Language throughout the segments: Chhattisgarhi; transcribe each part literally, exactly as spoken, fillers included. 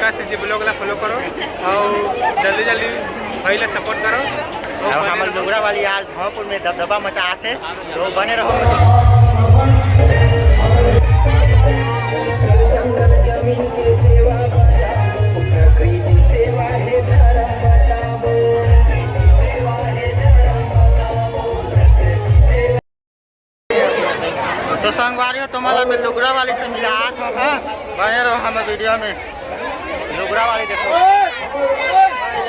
पंकज CG vlog ला follow करो अउ जल्दी जल्दी भाई ला support करो। अउ अउ बने हमर रहो। लुगरा वाली आज भरतपुर में दबदबा मचात हे, तो बने रहो। तो संगवारी हो, तुम्हारा मैं लुगरा वाली से मिलात हूँ, हाँ? बने रहो हम video में, लुगरा वाली देखो,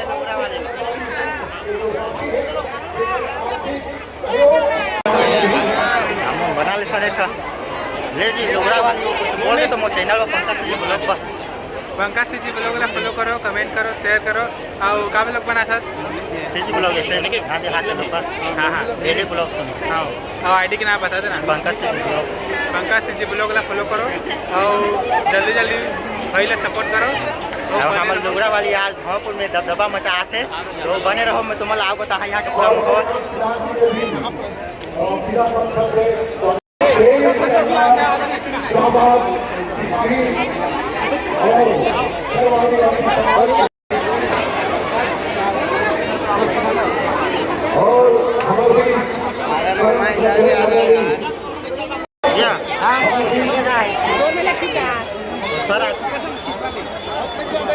लुगरा वाली। बना ले सारे का। ले जी, लुगरा वाली कुछ बोल दे तो मोर channel पर पंकज CG vlog पर। पंकज CG vlog ला follow करो, comment करो, share करो। अउ का vlog बनाथस? CG vlog ऐसे, हाँ, देहात के लोग का। हाँ, हाँ। Daily vlog सुनो। हाँ। अउ ID के नाम बता देना। पंकज CG vlog। पंकज CG vlog ला follow करो अउ जल्दी जल्दी भाई ला support करो। अउ अउ बने हमर रहो। लुगरा वाली आज भरतपुर में दबदबा मचात हे, तो बने रहो, मैं तुम्हारा आगू बताहा यहाँ के पूरा माहौल। या। हाँ। पुष्पराज।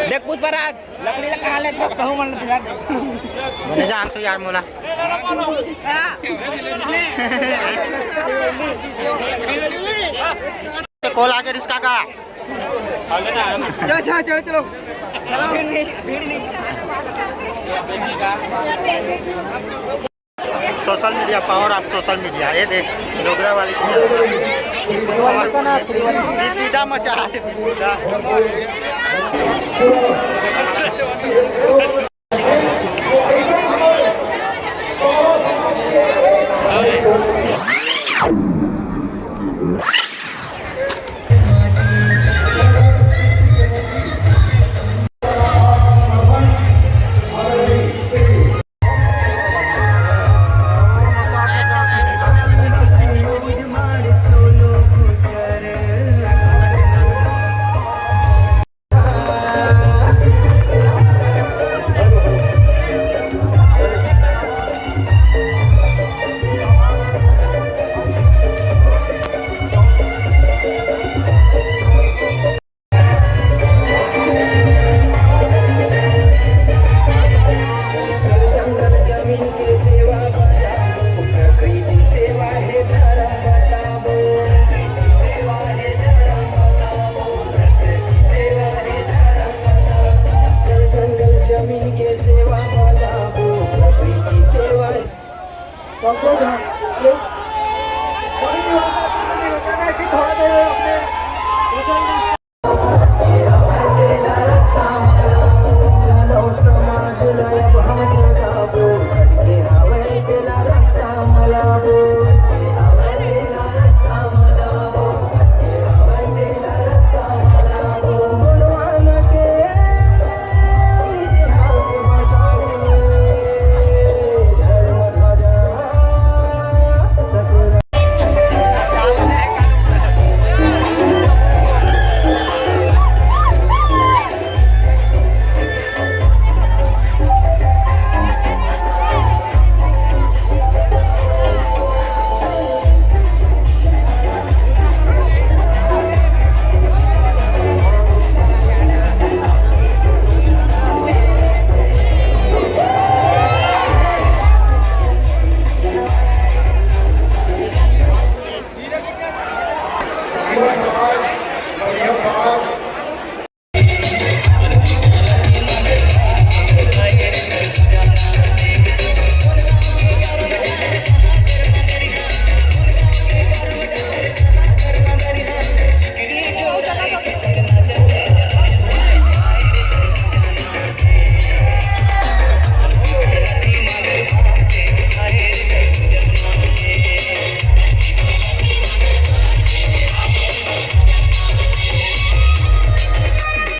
देख पुष्पराज, लकड़ी ला कहाँ ले थोक कहूँ मन ले दिला दे। बने जान तो यार मोला। ते call आगे रिश्ता का। चलो, चलो, चलो, चलो। भीड़ नहीं, भीड़ नहीं। Social media, power of social media। ये देख, लुगरा वाली की। परिवर्तन है, परिवर्तन। विपदा मचा है, विपदा।